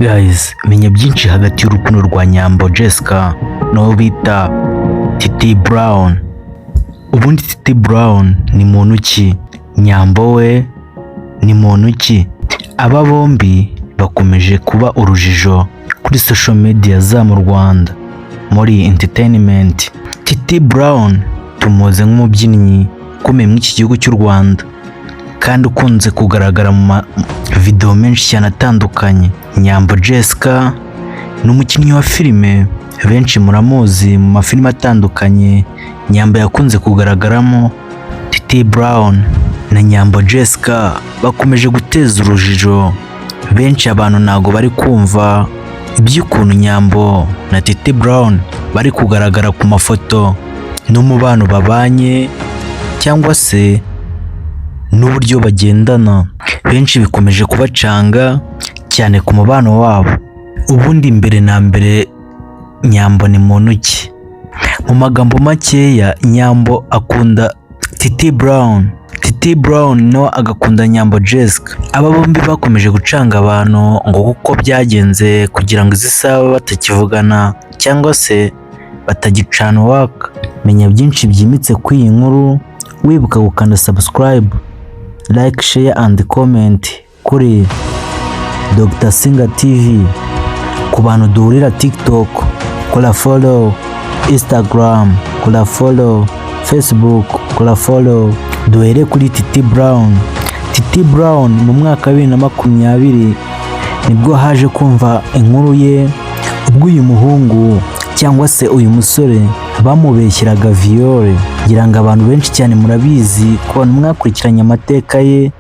Guys, menya byinshi hagati y'urukundo rwa Nyambo Jessica n'uwo bita Titi Brown. Ubundi Titi Brown ni muntu ki? Nyambo we ni muntu ki? Aba bombi bakomeje kuba urujijo kuri social media za mu Rwanda muri entertainment. Titi Brown tumuzi nk'umubyinnyi ukomeye muri iki gihugu cy'u Rwanda kandi ukunze kugaragara mu ma video menshi cyane atandukanye. Nyambo Jessica ni umukinnyi wa filime, benshi muramuzi mu mafilime atandukanye Nyambo yakunze kugaragaramo. Titi Brown na Nyambo Jessica bakomeje guteza urujijo benshi. Abantu ntago bari kumva iby'ukuntu Nyambo na Titi Brown bari kugaragara ku mafoto n'umubano babanye cyangwa se n'uburyo bagendana. Benshi bikomeje kubacanga cyane ku mubano wabo. Ubundi mbere na mbere, Nyambo ni muntu ki? Mu magambo makeya, Nyambo akunda Titi Brown, Titi Brown nawe agakunda Nyambo Jessica. Aba bombi bakomeje gucanga abantu ngo kuko byagenze kugira ngo izi saha batakivugana cyangwa se batagicana uwaka. Menya byinshi byimbitse kuri iyi nkuru wibuka gukanda subscribe, like, share and comment kuri Dr Singa TV. Ku bantu duhurira TikTok, kora follow, Instagram kora follow, Facebook kora follow. Duhere kuri Titi Brown. Titi Brown mu mwaka wa 2020 nibwo haje kumva inkuru ye, ubwo uyu muhungu cyangwa se uyu musore bamubeshyeraga viol. Ngira ngo abantu benshi cyane murabizi, ku bantu mwakurikiranye amateka ye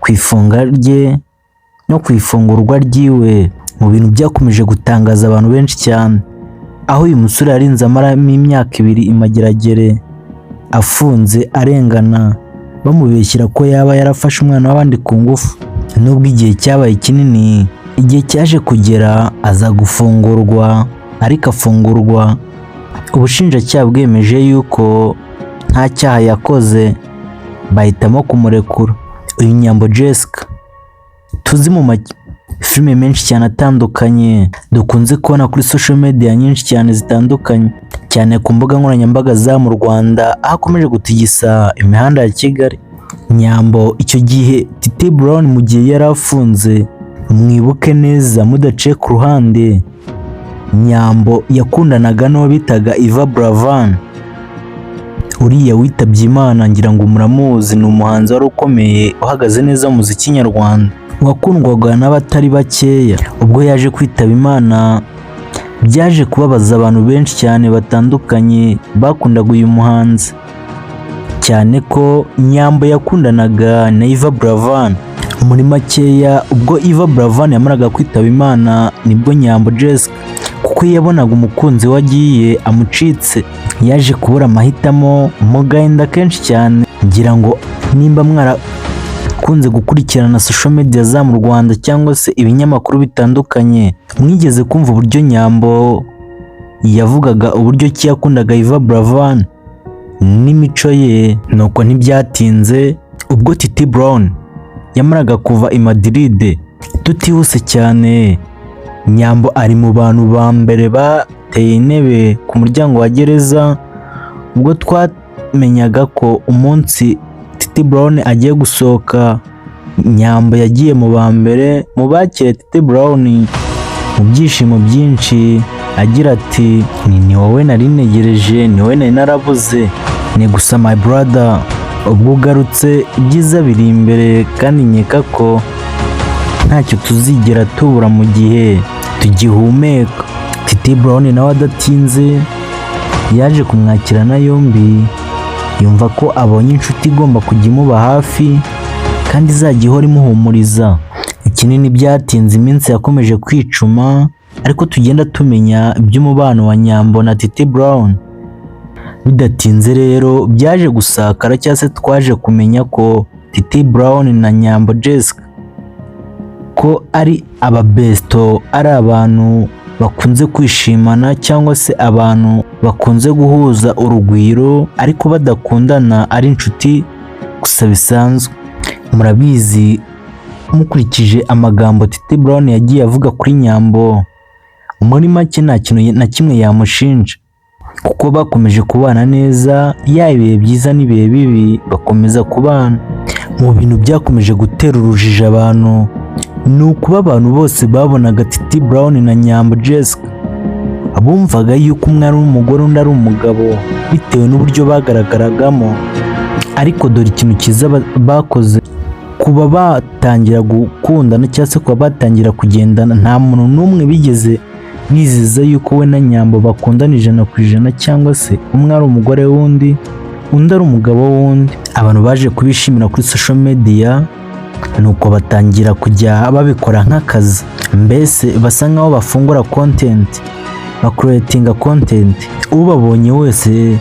ku ifunga rye no ku ifungurwa ryiwe, mu bintu byakomeje gutangaza abantu benshi cyane, aho uyu musore yarinze amaramo imyaka 2 i Mageragere afunze, arengana, bamubeshyira ko yaba yarafashe umwana w'abandi ku ngufu. Nubwo igihe cyabaye kinini, igihe cyaje kugera aza gufungurwa, ariko afungurwa ubushinjacyaha bwemeje yuko nta cyaha yakoze, bahitamo kumurekura. Uyu Nyambo Jessica tuzi mu mafilime menshi cyane atandukanye dukunze kubona kuri social media nyinshi cyane zitandukanye, cyane ku mbuga nkoranyambaga za mu Rwanda, aho akomeje gutigisa imihanda ya Kigali. Nyambo icyo gihe, Titi Brown mu gihe yari afunze, mwibuke neza mudaciye ku ruhande, Nyambo yakundanaga n'uwo bitaga Yvan Buravan, uriya witabye Imana. Ngira ngo muramuzi, ni umuhanzi wari ukomeye uhagaze neza mu muziki nyarwanda, wakundwaga n'abatari bakeya. Ubwo yaje kwitaba Imana, byaje kubabaza abantu benshi cyane batandukanye bakundaga uyu muhanzi, cyane ko Nyambo yakundanaga na Yvan Buravan. Muri makeya, ubwo Yvan Buravan yamaraga kwitaba Imana, nibwo Nyambo Jessica, kuko yabonaga umukunzi we agiye amucitse, yaje kubura amahitamo mu gahinda kenshi cyane. Ngira ngo nimba mwarakunze gukurikirana social media za mu Rwanda cyangwa se ibinyamakuru bitandukanye, mwigeze kumva uburyo Nyambo yavugaga uburyo ki yakundaga Yvan Buravan n'imico ye. Nuko ntibyatinze, ubwo Titi Brown yamaraga kuva i Madrid, tutihuse cyane, Nyambo ari mu bantu ba mbere bateye intebe ku muryango wa gereza. Ubwo twamenyaga ko umunsi Titi Brown agiye gusohoka, Nyambo yagiye mu ba mbere mu bakiriye Titi Brown mu byishimo byinshi, agira ati: Ni wowe nari ntegereje, ni wowe nari narabuze, ni gusa my brother, ubwo ugarutse ibyiza biri imbere, kandi nkeka ko ntacyo tuzigera tubura mu gihe tugihumeka." Titi Brown nawe adatinze yaje kumwakirana yombi, yumva ko abonye inshuti igomba kujya imuba hafi kandi izajya ihora imuhumuriza. Ikinini byatinze, iminsi yakomeje kwicuma, ariko tugenda tumenya iby'umubano wa Nyambo na Titi Brown. Bidatinze rero byaje gusakara cyangwa se twaje kumenya ko Titi Brown na Nyambo Jessica ko ari ababesto, ari abantu bakunze kwishimana cyangwa se abantu bakunze guhuza urugwiro, ariko badakundana, ari inshuti gusa bisanzwe. Murabizi. Mukurikije amagambo Titi Brown yagiye avuga kuri Nyambo, muri make nta kintu na kimwe yamushinja, kuko bakomeje kubana neza, yaba ibihe byiza n'ibihe bibi bakomeza kubana. Mu bintu byakomeje gutera urujijo abantu ni ukuba abantu bose babonaga Titi Brown na Nyambo Jessica bumvaga yuko umwe ari umugore undi ari umugabo, bitewe n'uburyo bagaragaragamo. Ariko dore ikintu cyiza bakoze: kuba batangira gukundana cyangwa se kuba batangira kugendana, nta muntu n'umwe bigeze bizeza yuko we na Nyambo bakundana 100%, cyangwa se umwe ari umugore w'undi, undi ari umugabo w'undi. Abantu baje kubishimira kuri social media, nuko batangira kujya babikora nk'akazi, mbese basa nkaho bafungura content, bacreatinga content. Ubabonye wese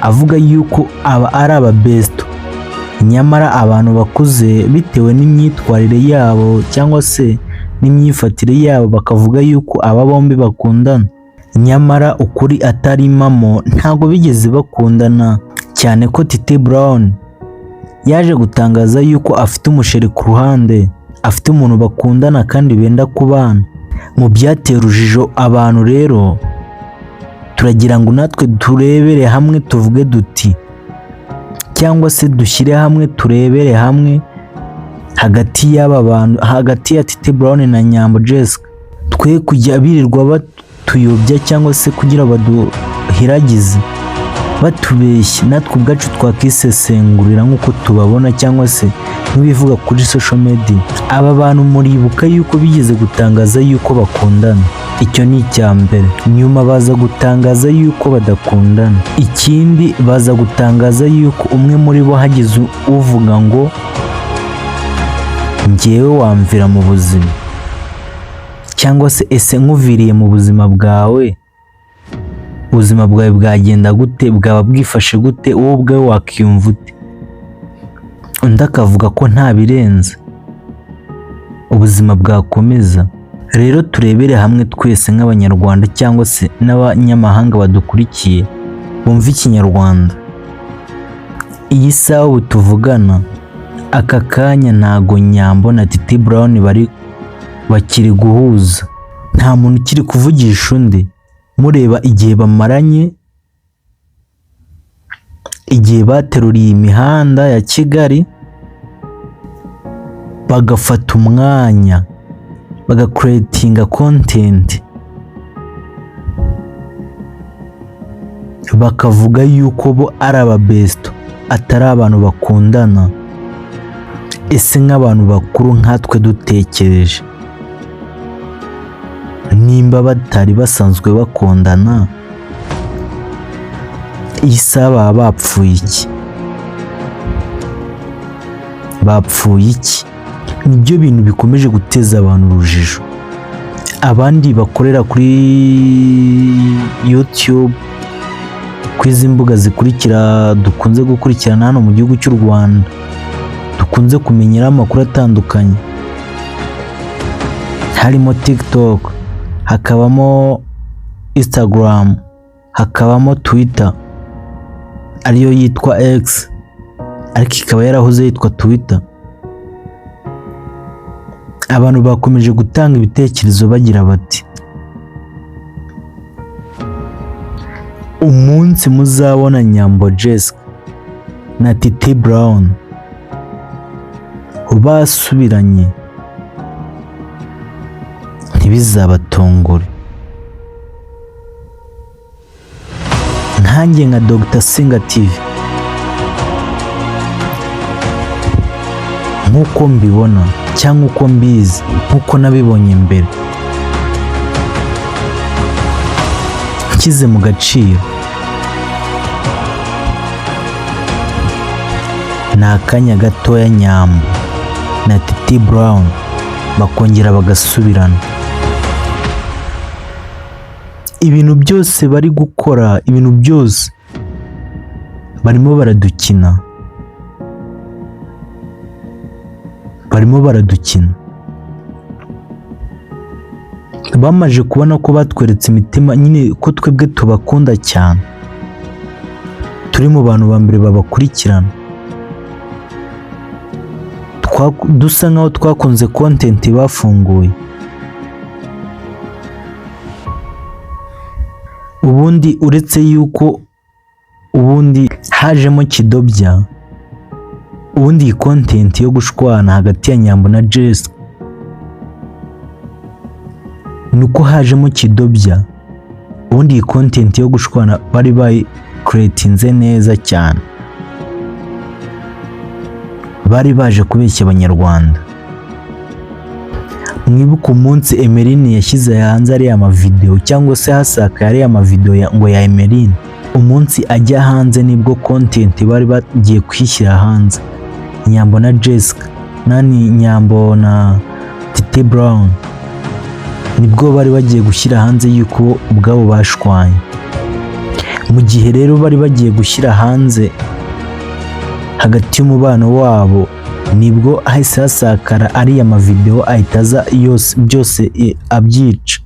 avuga yuko aba ari aba besto, nyamara abantu bakuze, bitewe n'imyitwarire yabo cyangwa se n'imyifatire yabo, bakavuga yuko aba bombi bakundana, nyamara ukuri atari impamo, ntabwo bigeze bakundana, cyane ko Titi Brown yaje gutangaza yuko afite umusheri ku ruhande, afite umuntu bakundana kandi benda kubana. Mu byatera urujijo abantu rero, turagira ngo natwe turebere hamwe tuvuge duti, cyangwa se dushyire hamwe turebere hamwe hagati y'aba bantu, hagati ya Titi Brown na Nyambo Jessica, twe kujya birirwa batuyobya cyangwa se kugira baduhiragize batubeshye, natwe ubwacu twakisesengurira nk'uko tubabona cyangwa se nk'ibivuga kuri social media. Aba bantu muribuka yuko bigeze gutangaza yuko bakundana, icyo ni icya mbere. Nyuma baza gutangaza yuko badakundana. Ikindi, baza gutangaza yuko umwe muri bo hagize uvuga ngo "Njyewe wamvira mu buzima", cyangwa se "Ese nkuviriye mu buzima bwawe, ubuzima bwawe bwagenda gute, bwaba bwifashe gute, wowe ubwawe wakiyumva ute?" Undi akavuga ko nta birenze, ubuzima bwakomeza. Rero turebere hamwe twese nk'Abanyarwanda cyangwa se n'abanyamahanga badukurikiye bumva Ikinyarwanda. Iyi saha ubu tuvugana, aka kanya, ntago Nyambo na Titi Brown bari bakiri guhuza, nta muntu ukiri kuvugisha undi. Mureba igihe bamaranye, igihe bateruriye imihanda ya Kigali, bagafata umwanya bagacreatinga content, bakavuga yuko bo ari ababesto, atari abantu bakundana. Ese nk'abantu bakuru nkatwe dutekereje, nimba batari basanzwe bakundana, iyi saha baba bapfuye iki? Bapfuye iki? Nibyo bintu bikomeje guteza abantu urujijo. Abandi bakorera kuri YouTube, kuri izi mbuga zikurikira dukunze gukurikirana hano mu gihugu cy'u Rwanda, dukunze kumenyeraho amakuru atandukanye, harimo TikTok, hakabamo Instagram, hakabamo Twitter ariyo yitwa X ariko ikaba yarahoze yitwa Twitter. Abantu bakomeje gutanga ibitekerezo bagira bati: "Umunsi muzabona Nyambo Jessica na Titi Brown basubiranye ntibizabatungure." Nkanjye nka Dr Singa TV, nk'uko mbibona cyangwa uko mbizi, nk'uko nabibonye mbere, nshyize mu gaciro, ni akanya gatoya Nyambo na Titi Brown bakongera bagasubirana. Ibintu byose bari gukora, ibintu byose barimo baradukina, barimo baradukina. Bamaze kubona ko batweretse imitima nyine, ko twebwe tubakunda cyane, turi mu bantu ba mbere babakurikirana, Dusa nkaho twakunze content bafunguye. Ubundi uretse yuko ubundi hajemo kidobya, ubundi iyi content yo gushwana hagati ya Nyambo na Jessica nuko hajemo kidobya. Ubundi iyi content yo gushwana bari bayicreatinze neza cyane, bari baje kubeshya Abanyarwanda. Mwibuke umunsi Emeline yashyize hanze ariya mavideo, cyangwa se hasakaye ariya mavideo ngo ya Emeline, umunsi ajya hanze nibwo content bari bagiye kwishyira hanze, Nyambo na Jessica nani, Nyambo na Titi Brown, nibwo bari bagiye gushyira hanze yuko ubwabo bashwanye. Mu gihe rero bari bagiye gushyira hanze hagati y'umubano wabo, nibwo hahise hasakara ariya mavideo, ahita aza yose byose abyica.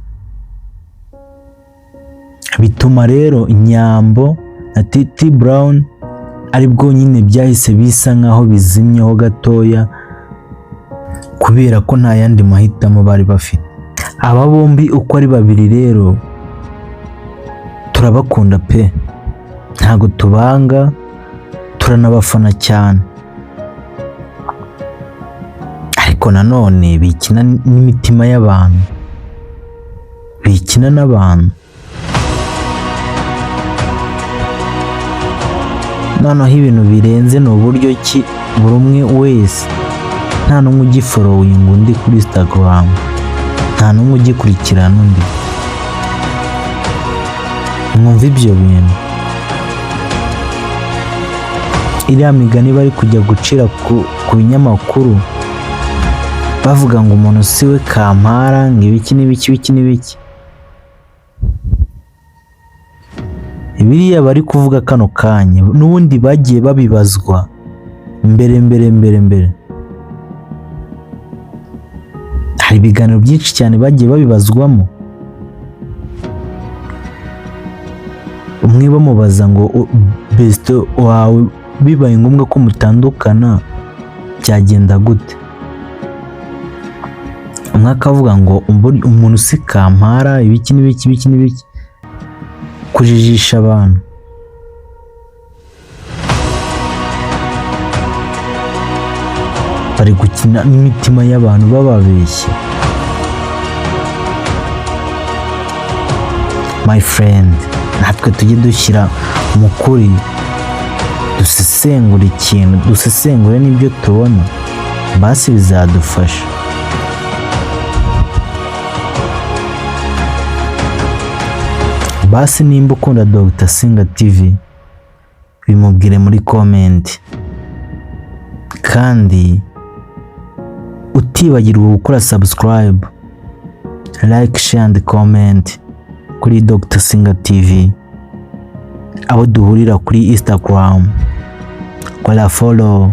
Bituma rero Nyambo na Titi Brown aribwo nyine byahise bisa nkaho bizimyeho gatoya, kubera ko nta yandi mahitamo bari bafite. Aba bombi uko ari babiri rero turabakunda pe, ntago tubanga, turanabafana cyane, ariko nanone bikina n'imitima y'abantu, bikina n'abantu. Noneho ibintu birenze ni uburyo ki buri umwe wese, nta n'umwe ugifollowinga undi kuri Instagram, nta n'umwe ugikurikirana undi. Mwumva ibyo bintu, iriya migani bari kujya gucira ku binyamakuru bavuga ngo umuntu si we kampara, ngo ibiki n'ibiki ibiki n'ibiki, biriya bari kuvuga kano kanya n'ubundi bagiye babibazwa mbere mbere mbere mbere. Hari ibiganiro byinshi cyane bagiye babibazwamo, umwe bamubaza ngo best wawe bibaye ngombwa ko mutandukana byagenda gute, umwe akavuga ngo umuntu si kampara, ibiki n'ibiki ibiki n'ibiki, kujijisha abantu. Bari gukina n'imitima y'abantu bababeshya. My friend, natwe tujye dushyira mu kuri, dusesengure ikintu, dusesengure n'ibyo tubona, basi bizadufasha. Basi nimba ukunda Dr Singa TV, bimubwire muri comment, kandi utibagirwa gukora subscribe, like, share and comment kuri Dr Singa TV. Abo duhurira kuri Instagram kora follow,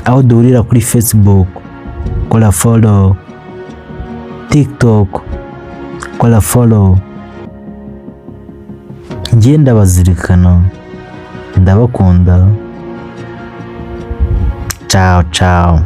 abo duhurira kuri Facebook kora follow, TikTok kora follow. Njye ndabazirikana, ndabakunda. Ciao ciao.